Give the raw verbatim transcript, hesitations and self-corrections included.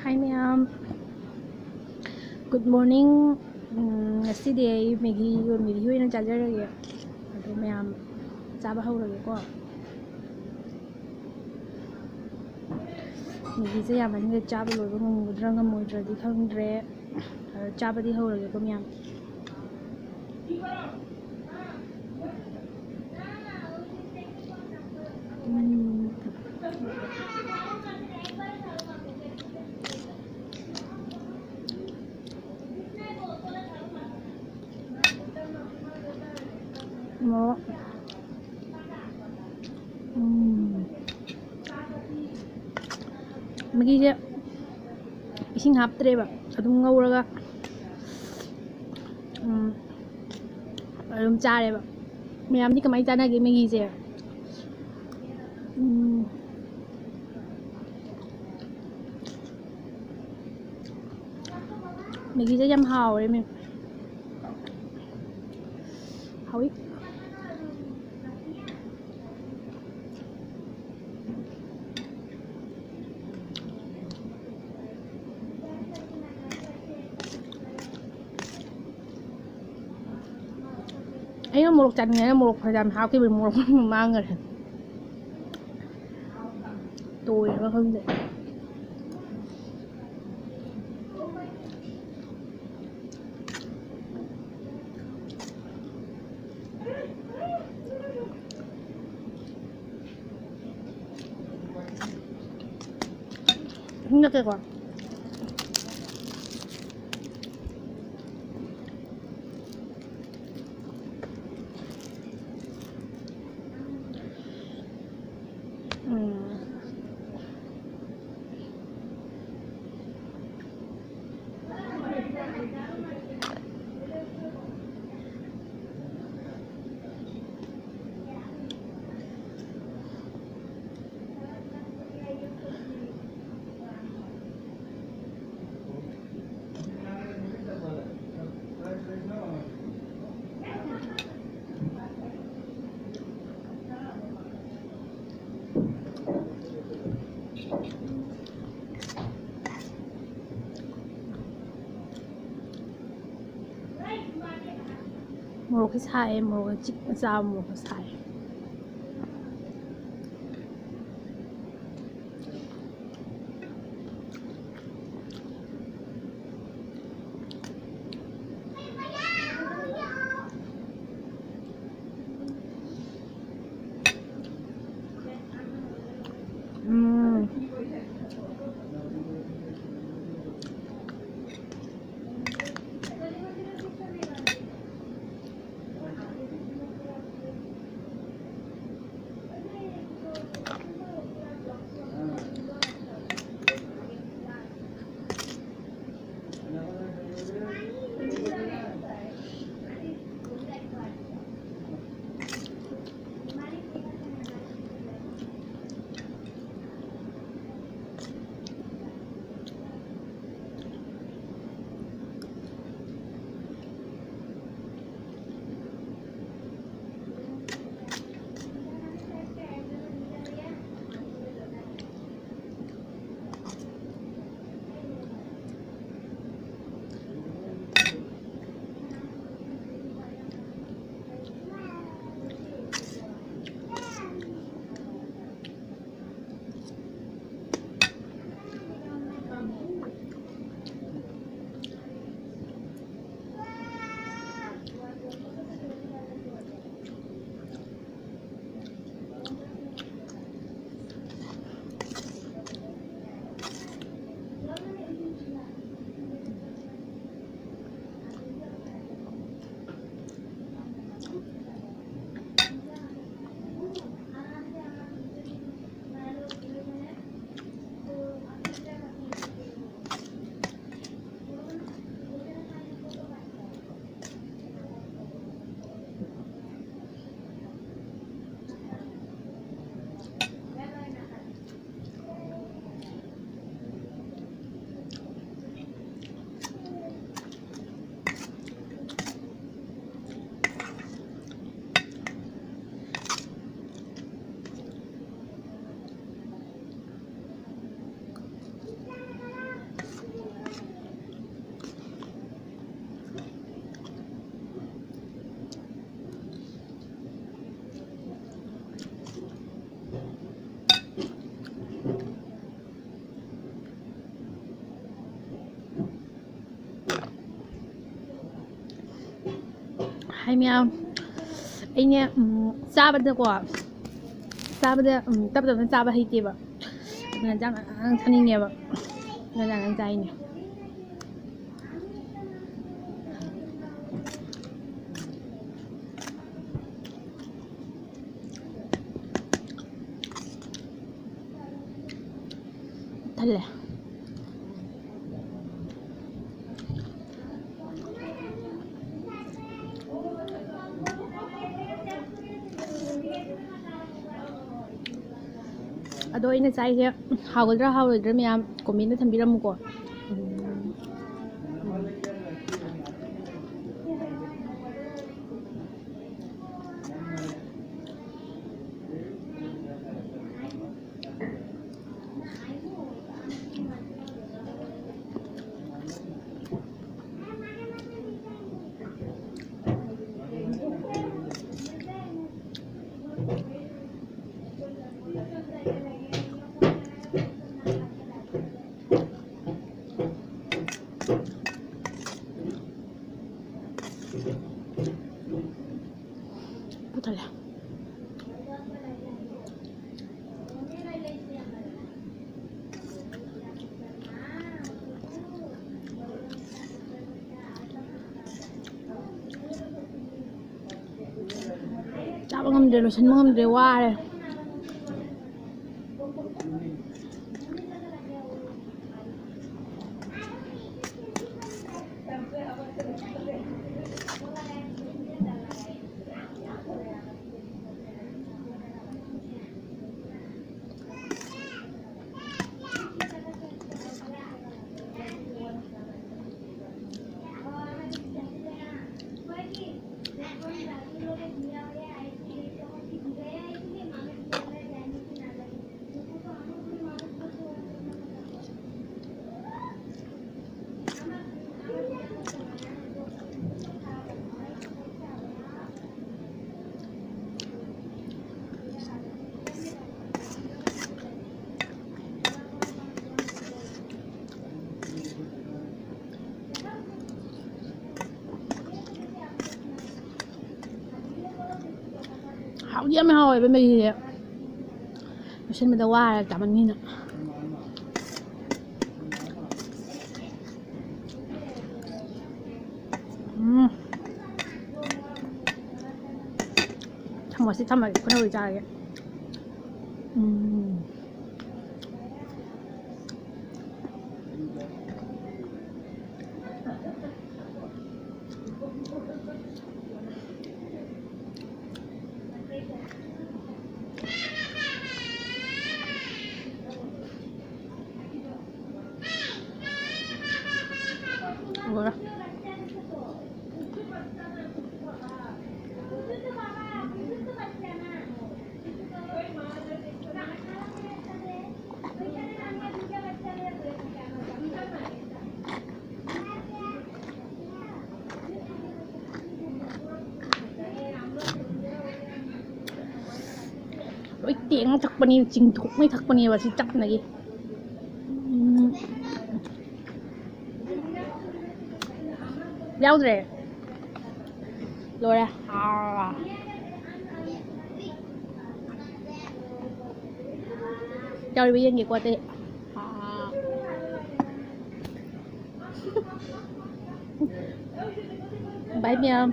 Hi ꯃꯌꯥꯝ, good morning. ꯎꯝ, ꯉꯁꯤꯗꯤ ꯑꯩ ꯃꯦꯒꯤ, ꯃꯦꯒꯤ ꯑꯣꯏꯅ ꯆꯥꯖꯔꯒꯦ꯫ ꯑꯗꯣ ꯃꯌꯥꯝ ꯆꯥꯕ ꯍꯧꯔꯒꯦꯀꯣ꯫ ꯃꯦꯒꯤꯁꯦ ꯌꯥꯝꯃꯟꯈ꯭ꯔꯦ, ꯆꯥꯕ ꯂꯣꯏꯕ ꯉꯝꯒꯗ꯭ꯔꯥ ꯉꯝꯃꯣꯏꯗ꯭ꯔꯗꯤ ꯈꯪꯗ꯭ꯔꯦ꯫ ꯑꯗꯣ ꯆꯥꯕꯗꯤ ꯍꯧꯔꯒꯦꯀꯣ ꯃꯌꯥꯝ꯫ ꯎꯝ꯫ ꯃꯣꯔꯣꯛ꯫ ꯎꯝ꯫ ꯃꯦꯒꯤꯁꯦ ꯏꯁꯤꯡ ꯍꯥꯞꯇ꯭ꯔꯦꯕ, ꯑꯗꯨꯝ ꯉꯧꯔꯒ, ꯎꯝ, ꯑꯗꯨꯝ ꯆꯥꯔꯦꯕ꯫ ꯃꯌꯥꯝꯗꯤ ꯀꯃꯥꯏꯅ ꯆꯥꯅꯒꯦ ꯃꯦꯒꯤꯁꯦ? ꯎꯝ꯫ ꯃꯦꯒꯤꯁꯦ ꯌꯥꯝ ꯍꯥꯎꯔꯦ ꯃꯦꯝ꯫ ꯍꯥꯎꯏ꯫ ꯑꯩꯅ ꯃꯣꯔꯣꯛ ꯆꯥꯅꯤꯡꯉꯦꯅ ꯃꯣꯔꯣꯛ ꯐꯅꯌꯥꯝ ꯍꯥꯞꯈꯤꯕꯅꯤ, ꯃꯣꯔꯣꯛ ꯃꯥꯡꯈ꯭ꯔꯦ꯫ ꯇꯣꯏꯔꯕ ꯈꯪꯗꯦ꯫ ꯏꯁꯤꯡ ꯊꯛꯀꯦꯀꯣ꯫ ꯎꯝ꯫ ꯃꯣꯔꯣꯛꯁꯦ ꯁꯥꯏꯌꯦ, ꯃꯣꯔꯣꯛꯁꯦ ꯆꯤꯛꯅ ꯆꯥꯕ ꯃꯣꯔꯣꯛꯁꯦ ꯁꯥꯏꯌꯦ꯫ ꯎꯝ꯫ ꯍꯥꯏ ꯃꯌꯥꯝ, ꯑꯩꯅꯦ, ꯎꯝ, ꯆꯥꯕꯗꯀꯣ, ꯆꯥꯕꯗ, ꯎꯝ, ꯇꯞ ꯇꯞꯅ ꯆꯥꯕ ꯍꯩꯇꯦꯕ꯫ ꯑꯗꯨꯅ ꯆꯥꯛ ꯉꯥꯡ ꯆꯥꯅꯤꯡꯉꯦꯕ꯫ ꯑꯗꯨꯅ ꯉꯥꯡ ꯆꯥꯏꯅꯦ꯫ ꯊꯜꯂꯦ꯫ ꯑꯗꯣ ꯑꯩꯅ ꯆꯥꯏꯁꯦ ꯍꯥꯎꯒꯗ꯭ꯔꯥ ꯍꯥꯎꯔꯣꯏꯗ꯭ꯔꯥ ꯃꯌꯥꯝ comment ꯊꯝꯕꯤꯔꯝꯃꯨꯀꯣ꯫ ꯎꯝ꯫ ꯄꯨꯊꯣꯛꯂꯦ꯫ ꯆꯥꯕ ꯉꯝꯗ꯭ꯔꯦ, ꯂꯣꯏꯁꯤꯟꯕ ꯉꯝꯗ꯭ꯔꯦ, ꯋꯥꯔꯦ꯫ ꯌꯥꯝ ꯍꯥꯎꯋꯦꯕ ꯃꯦꯒꯤꯁꯦ꯫ ꯂꯣꯏꯁꯤꯟꯕꯗ ꯋꯥꯔꯦ ꯆꯥꯃꯟꯒꯤꯅ꯫ ꯎꯝ꯫ ꯊꯝꯃꯣꯁꯤ ꯊꯝꯃꯒꯦ, ꯈꯨꯅꯧ ꯆꯥꯔꯒꯦ꯫ ꯎꯝ꯫ ꯂꯣꯏꯔꯦ꯫ ꯂꯣꯏ ꯇꯦꯡꯉ ꯊꯛꯄꯅꯤ, ꯆꯤꯡꯊꯣꯛꯉꯩ ꯊꯛꯄꯅꯦꯕ ꯁꯤ ꯆꯥꯛꯅꯒꯤ꯫ ꯎꯝ꯫ ꯌꯥꯎꯗ꯭ꯔꯦ꯫ ꯂꯣꯏꯔꯦ꯫ ꯑꯥ꯫ ꯌꯥꯎꯔꯤꯕ ꯌꯦꯡꯒꯦꯀꯣ ꯑꯇꯩ꯫ ꯑꯥ꯫ ꯕꯥꯏ ꯃꯌꯥꯝ꯫